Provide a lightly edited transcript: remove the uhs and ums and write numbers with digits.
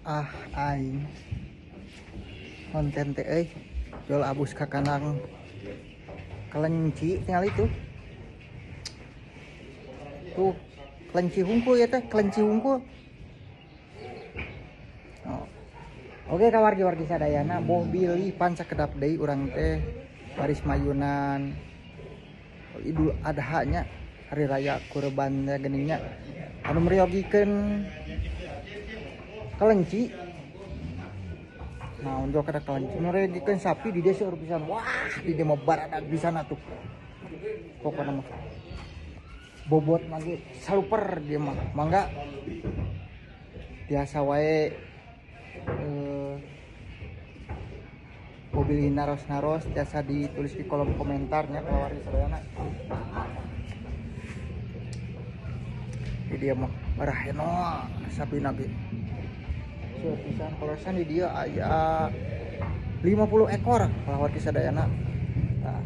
Ah aing konten teh euy jual abus ka kandang kelenci tinggal itu tuh kelenci hungkul ya teh, kelenci hungkul. Oh. Oke ka wargi-wargi sadayana boh bilih pan sakedap deui urang teh baris mayunan Idul Adha nya hari raya kurban teh geuning nya anu meriogikeun kelenci. Nah, unjuk ada kelenci meriogikeun sapi di desa urang pisan. Wah, di dia mah baradag di sana tuh. Pokokna mah bobot lagi saluper dia mah. Mangga biasa wae mobil naros-naros biasa ditulis di kolom komentarnya kalau wargi sadayana. Di dia mah baraheno sapi nage. Seueur pisan kaleresan di dia aya 50 ekor kalau wargi sadayana. Nah.